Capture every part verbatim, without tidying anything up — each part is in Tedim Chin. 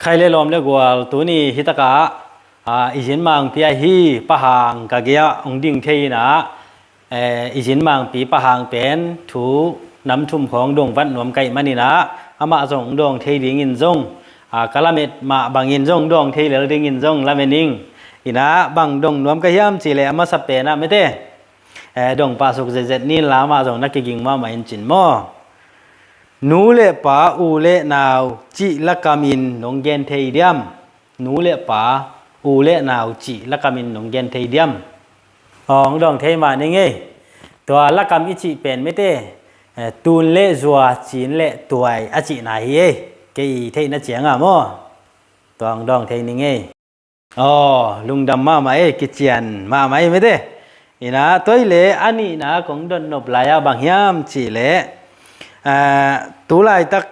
Khai le lawm le gual, tuni hi takah, a, i zin mangpi ahi Pa Hang ka gei-ah hong ding thei inah, e, i zin mangpi Pa Hang pen thu nam thum khawng dong vat nuam ka hih maninah, amah zong hong dawng thei dingin zong, a, ka lamet mah bangin zong dawng thei lel dingin zong lamen ing. Inah bang dong nuam ka hiam cihleh a masa penah mete, e, dong pahsuk zetzet nin la, amah zong na kiging mahmah in cin maw. Nu le pa, u le nau cih lakamin nong gen thei diam? Nu le pa, u le nau cih lakamin nong gen thei diam? Aw, hong dawng thei mah ning ei. Tua lakam i cih pen mete, e, tun le zua, cin le tuai a cihna hi ei. Kei i theihna ciangah maw. Tua hong dawng thei ning ei. Aw, lungdam mahmah ei, kician mahmah ei mete. Inah tua hi leh a nihna kong dotnop lai-ah bang hiam cihleh, a, tu laitak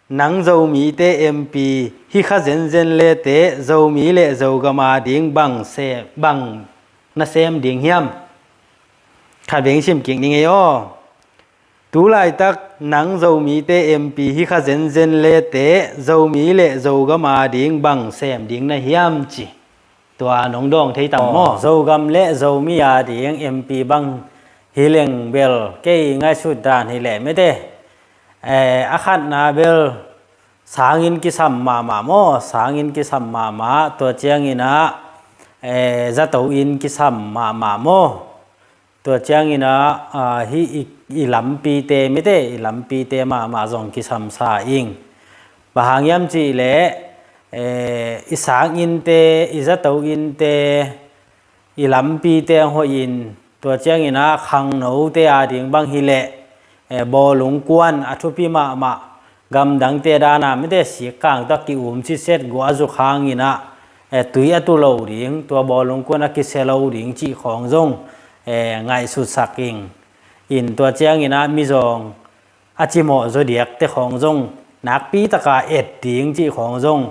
nang Zomite M P hi kha zenzen le teh Zomi le Zogam ading bang se, bang na sem ding hiam? Khat beng sim kik ning ei aw. Tu laitak nang Zomite M P hi kha zenzen le teh Zomi le Zogam ading bang sem ding na hiam ci. Tua nong dawng thei tam maw? Zogam le Zomi ading M P bang hi leng bel kei ngaihsut dan hi leh mete, e, a khatna bel sanginn kisam mahmah maw, sanginn kisam mahmah, tua cianginah, e, zato inn kisam mahmah maw. Tua cianginah, a, hih i, i lampite mete, i lampite mahmah zong kisamsa ing. Bang hang hiam cihleh, e, i sanginnte, i zato innte, i lampite hong hoih in, tua cianginah khangnote ading bang hi leh, e, bawlung kuan a thupi mahmah, gamdangte dana mete sikkang tawh ki-um sitset guah a zuk hanginah, e, tui a tu lo ding, tua bawlung kuan a kisia lo ding cih khawng zong, e, ngaihsutsak ing. In tua cianginah mizawng a cimawh zaw diakte khawng zong nakpi taka et ding cih khawng zong,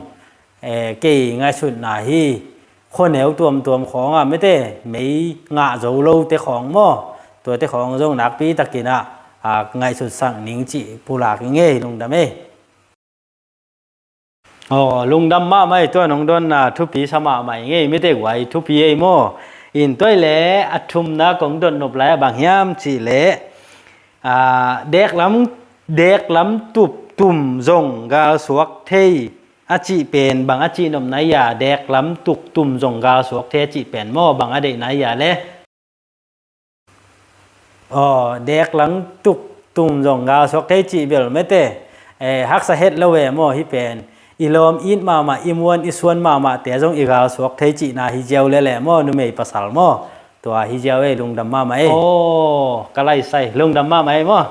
e, kei ngaihsutna hi. Khuaneu tuamtuam khawngah mete mei ngah zo lote khawng maw, tuate khawng zong nakpi takinah, a, ngaihsutsak ning cih pulak ing ei, lungdam ei. Aw, lungdam mahmah ei, tua nong dawnna thupi sa mahmah ing ei, mete guai thupi ei maw. In tua hi leh a thumna kong dotnop lai-ah bang hiam cihleh, a, deklam, deklam tuktum zong galsuak thei a cih pen bang a cihnopna hi a, deklam tuktum zong galsuak thei a cih pen maw, bang a deihna hi a le? Aw, deklam tuktum zong galsuak thei cih bel mete, e, haksa het lo e maw, hih pen i lawm it mahmah, i muan i suan mahmahte zong i galsuak thei cihna hi ziau lele maw, numei pasal maw. Tua hi ziau ei, lungdam mahmah ei. Aw, ka laisai, lungdam mahmah ei maw.